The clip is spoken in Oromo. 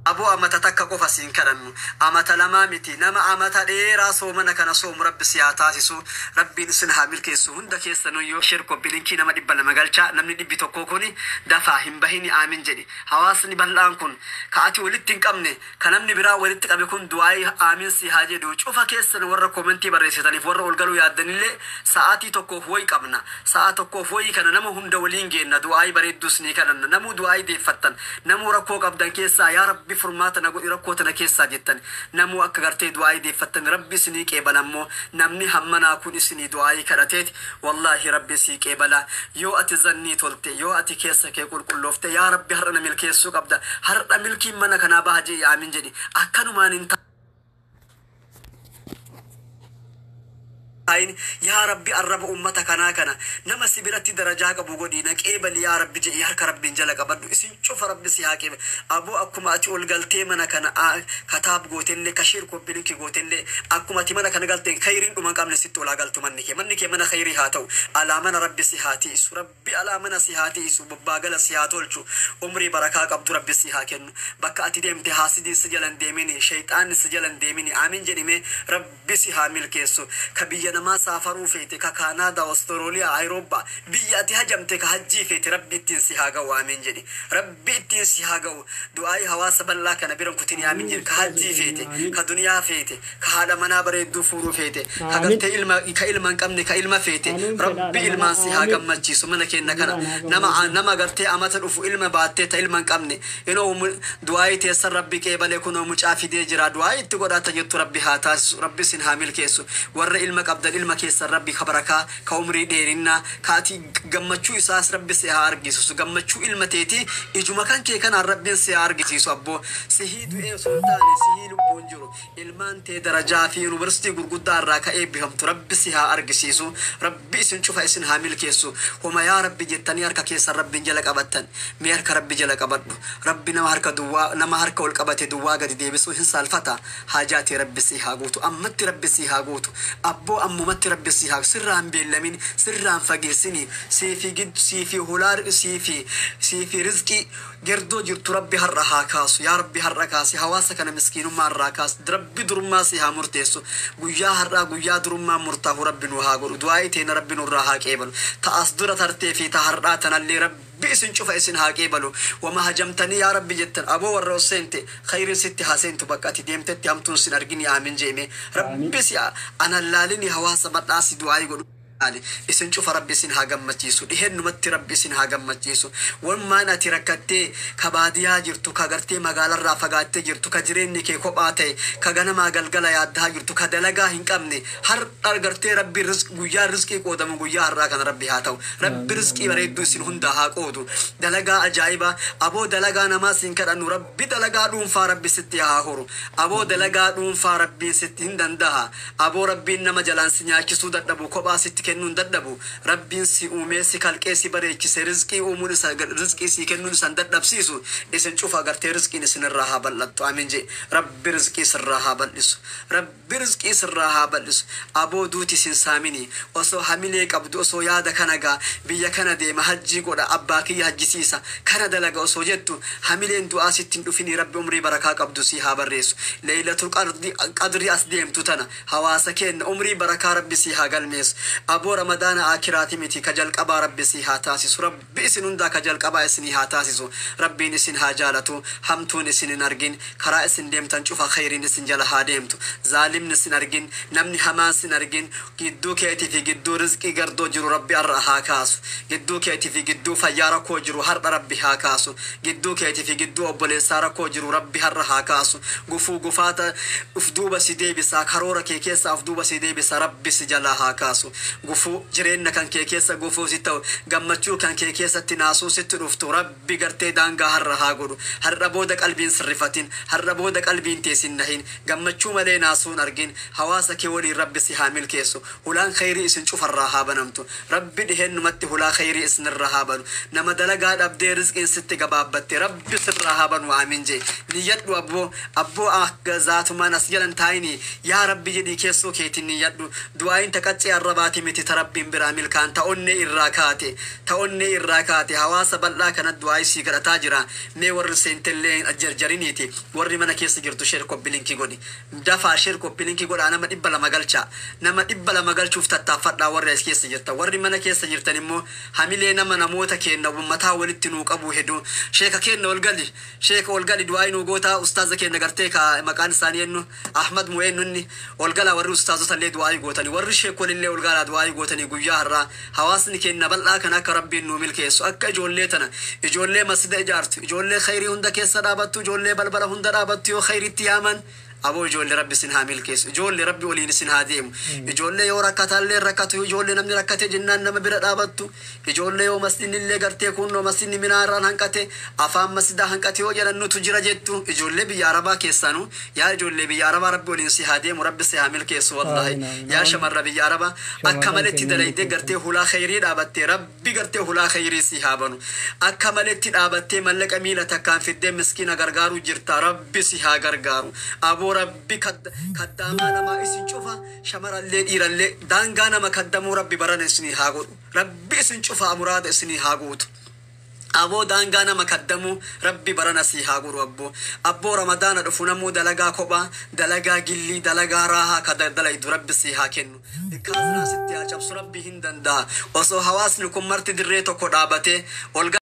Aboo amata takka qofa siin kadhannu, amata lamaa miti, nama amata dheeraa soomana kana soomu Rabbi si haa taasisu. Rabbiin isin haa milkeessu hunda keessanuyyuu. Share, copy linkii nama 200 galchaa. Namni 100 kuni dafaa hin bahini, aamin jedhi. Hawaasni bal'aan kun ka ati walitti hin qabne, ka namni biraa walitti qabe kun, du'aa'ii aamin si haa jedhu. Cufa keessan warra koomentii barreessitaniif, warra ol galuu yaaddanillee, sa'aatii tokkoof wayi qabna. Sa'a tokkoof wayii kana nama hunda waliin geenna. Du'aa'ii bareedduus ni kadhanna. Namuu du'aa'ii deeffattan, namuu rakkoo qabdan keessaa "Yaa Rabbi, furmaata na godhi rakkoo tana keessaa" jettan, namuu akka gartee du'aa'ii deeffattan Rabbi isinii qeebala. Ammoo namni hammanaa kun isinii du'aa'ii kadhateeti, wallaahi Rabbi isii qeebala. Yoo ati zannii tolte, yoo ati keessa kee qulqulloofte, "Yaa Rabbi, har'a na milkeessuu qabda, har'a milkiin mana kanaa baha" jedhi, aamin jedhi. Akkanumaan hin taa'in. "Yaa Rabbi, arraba ummata kanaa kana nama si biratti darajaa qabu godhi, na qeebali yaa Rabbi" jedhi. Harka Rabbiin jala qabadhu. Isin cufa Rabbi si haa qeeba. Aboo, akkuma ati ol galtee mana kana kataab gootellee, ka share, copy linkii gootellee, akkuma ati mana kana galteen khayriin dhuma hin qabne sitti olaa galtu. Manni kee mana khayrii haa ta'u. Alaa mana Rabbi si haa tiisu. Rabbi alaa mana si haa tiisu. Bobbaagala si haa tolchu. Umrii barakaa qabdu Rabbi si haa kennu. Bakka ati deemte haasidiin si jalan deemini, shayxaanni si jalan deemini. Aamin jedhime. Rabbi si haa milkeessu. Ka biyya namaa saafaruu feete, ka Kaanaadaa, Awustorooliyaa, Ayirooppaa, biyya ati hajamte, ka hajjii feete, Rabbi ittiin si haa ga'u. Aamin jedhi. Rabbi ittiin si haa ga'u. Du'aayii hawaasa bal'aa kana biran kutini. Aamin jedhi. Ka hajjii feete, ka duniyaa feete, ka haadha manaa bareedduu fuudhuu feete, ka gartee ilma, ka ilma hin qabne, ka ilma feete, Amiin fedha Rabbi haadha manaa. ilmaan si haa gammachiisu. Mana keenya kana Ilmaan haa nama gammachiisu. Nama gartee amata dhufu ilma baattee ta ilma hin qabne, inoo du'aayii teessan Rabbi qeebalee kunoo mucaa fidee jira, du'aayii itti godhaata jettu Rabbi haa taasisu. Rabbi isin haa milkeessu. Warra ilma qabdan, ilma keessan Rabbi ka barakaa, ka umrii dheerinnaa, ka ati gammachuu isaas Rabbi si haa argisiisu. Gammachuu ilma teetii ijuma kan kee kanaan Rabbiin si haa argisiisu. Abboo, sihii du'ee osoo hin taane, sihii lubbuun jiru, ilmaan tee darajaa fi yuunivarsiitii gurguddaa irraa ka eebbifamtu Rabbi si haa argisiisu. Rabbi isin cufa isin haa milkeessu. Homa "Yaa Rabbi" jettanii harka keessan Rabbiin jala qabattan, mee harka Rabbi jala qabadhu. Rabbi nama harka duwwaa, nama harka ol qabate duwwaa gadi deebisuu hin saalfata. Haajaa tee Rabbi si haa guutu. Ammatti Rabbi si haa guutu. Abboo, ammumatti Rabbi si haa, sirraa hin beellamin, sirraa hin fageessini. Siifi siifi hulaa siifi rizqii gerdoo jirtu Rabbi har'a haa kaasu. Yaa Rabbi, har'a kaasi. Hawaasa kana miskiinummaa irraa kaasi. Rabbi durummaa si haa murteessu. Guyyaa har'aa guyyaa durummaa murtaahu Rabbi nu haa godhu. Du'aa'ii teena Rabbi nurraa haa qeebalu. Ta as dura tartee fi ta har'aa tanallee Rabbi isin cufa isin haa qeebalu. Wama hajamtanii "Yaa Rabbi" jettan, aboo, warra ol seente, khayriin sitti haa seentu. Bakka ati deemtetti hamtuun sin argini. Aamin jeeme. Rabbi si anallaalini. Hawaasa badhaasi du'aa'ii godhu. Isin cufa Rabbi isin haa gammachiisu. Dhihennumatti Rabbi isin haa gammachiisu. Wammaan ati rakkattee, ka baadiyaa jirtu, ka gartee magaalarraa fagaattee jirtu, ka jireenyi kee kophaa ta'e, ka ganamaa galgala yaaddaa jirtu, ka dalagaa hin qabne, har'a gartee Rabbi guyyaa rizqii qoodamu guyyaa har'aa kana Rabbi haa ta'u. Rabbi rizqii bareedduu isin hundaa haa qoodu. Dalagaa ajaa'ibaa, aboo, dalagaa namaa siin kadhannu, Rabbi dalagaa dhuunfaa Rabbi sitti haa horu. Aboo, dalagaa dhuunfaa Rabbiin sitti hin danda'a. Aboo, Rabbiin nama jalaan si nyaachisuu dadhabu kophaa sitti kennuu hin dadhabu. Rabbiin si uumee, si kalqee, si bareechise, rizqii uumuun isa, rizqii si kennuun isa hin dadhabsiisu. Isin cufa gartee rizqiin isinirraa haa bal'attu. Amiin jee. Rabbi rizqii sirraa haa bal'isu. Rabbi rizqii sirraa haa bal'isu. Aboo, duuti sin saamini. Osoo hamilee qabdu, osoo yaada kana gaa biyya kana deema, hajjii godha, abbaa kiyya hajjisiisa, kana dalaga osoo jettu, hamileen du'aa sitti hin dhufini. Rabbi umrii barakaa qabdu si haa barreessu. Leeylatul Qadri as deemtu tana, hawaasa keenna, umrii barakaa Rabbi si haa galmeessu. Aboo, Ramadaana akiraati miti, ka jalqabaa Rabbi si haa taasisu. Rabbi isin hundaa ka jalqabaa isinii haa taasisu. Rabbiin isin haa jaalatu. Hamtuun isin hin argin. Karaa isin deemtan cufa khayriin isin jala haa deemtu. Zaalimni isin argin, namni hamaan sin argin. Gidduu keetii fi gidduu rizqii gardoo jiru Rabbi har'a haa kaasu. Gidduu keetii fi gidduu fayyaa rakkoo jiru har'a Rabbi haa kaasu. Gidduu keetii fi gidduu obboleessaa rakkoo jiru Rabbi har'a haa kaasu. Gufuu gufaata uf duuba si deebisa, karoora kee keessa uf duuba si deebisa, Rabbi si jalaa haa kaasu. Gufuu jireenya kan kee keessa gufuu si ta'u, gammachuu kan kee keessatti naasuu sitti dhuftu, Rabbi gartee daangaa har'a haa godhu. Har'a booda qalbiin sirrifatin. Har'a booda qalbiin teessin nahin. Gammachuu malee naasuun argin. Hawaasa kee waliin Rabbi si haa milkeessu. Hulaan khayrii isin cufarraa haa banamtu. Rabbi dhihennumatti hulaa khayrii isinirraa haa banu. Nama dalagaa dhabdee rizqiin sitti gabaabbatte, Rabbi sirraa haa banu. Aamin jee. Niyyadhu abboo. Abboo, akka zaatumaan as jalan taa'ini "Yaa Rabbi" jedhii keessoo keetiin niyyadhu. Du'aayin taqaccee arrabaati miti. miti, ta Rabbiin biraa milkaan, ta onnee irraa kaate, ta onnee irraa kaate. Hawaasa bal'aa kana du'aa isii kadhataa jira. Mee warri seentellee jarjariniiti, warri mana keessa jirtu share, copy link godhi, dafaa share, copy link godhaa. Nama 200 galchaa, nama 200 galchuuf tattaaffadhaa. Warri as keessa jirtan, warri mana keessa jirtan immoo hamilee nama namoota kenna mataa walitti nuu qabu heduu. Sheeka kenna, ol gali, sheeka, ol gali, du'aa nuu goota. Ustaaza kenna gartee ka maqaan isaanii ennu, Ahmad mu ennunni, ol galaa. Warri ustaazota illee du'aa gootanii, warri sheekolillee ol galaa, du'aa gootanii. Guyyaa har'aa hawaasni kenna bal'aa kan akka Rabbiin nuu milkeessu, akka ijoollee tana, ijoollee masjida ijaartu, ijoollee khayrii hunda keessa dhaabattu, ijoollee balbala hunda dhaabattu, yoo khayritti yaaman. Aboo ijoollee, Rabbi isin haa milkeessu. Ijoollee, Rabbi waliin isin haa deemu. Ijoollee yoo rakkataallee rakkatu, ijoollee namni rakkate jennaan nama bira dhaabattu, ijoollee yoo masjidni illee gartee kunnoo masjidni minaarraan hanqate, afaan masjidaa hanqate yoo jedhan nutu jira jettu. Ijoollee biyya arabaa keessaanu, yaa ijoollee biyya arabaa, Rabbi waliin si haa deemu, Rabbi si haa milkeessu. Wallaahi, yaa shamarra biyya arabaa, akka maletti dalaydee gartee hulaa khayrii dhaabattee, Rabbi gartee hulaa khayrii si haa banu. Akka maletti dhaabattee mallaqa miila takkaan fiddee miskiina gargaaruu jirta, Rabbi si haa gargaaru. Aboo Rabbi kaddaamaa namaa isin cufa, shamarallee dhiirallee daangaa nama kaddamuu Rabbi barana isinii haa godhu. Rabbi isin cufa muraada isinii haa guutu. Aboo daangaa nama kaddamuu Rabbi barana sii haa godhu. Abboo, abboo, Ramadaana dhufu namuu dalagaa kophaa, dalagaa gillii, dalagaa raahaa ka dalaydu Rabbi sii haa kennu. Kaazinaa sitti haa cabsu. Rabbi hin danda'a. Osoo hawaasni kun marti dirree tokko dhaabatee ol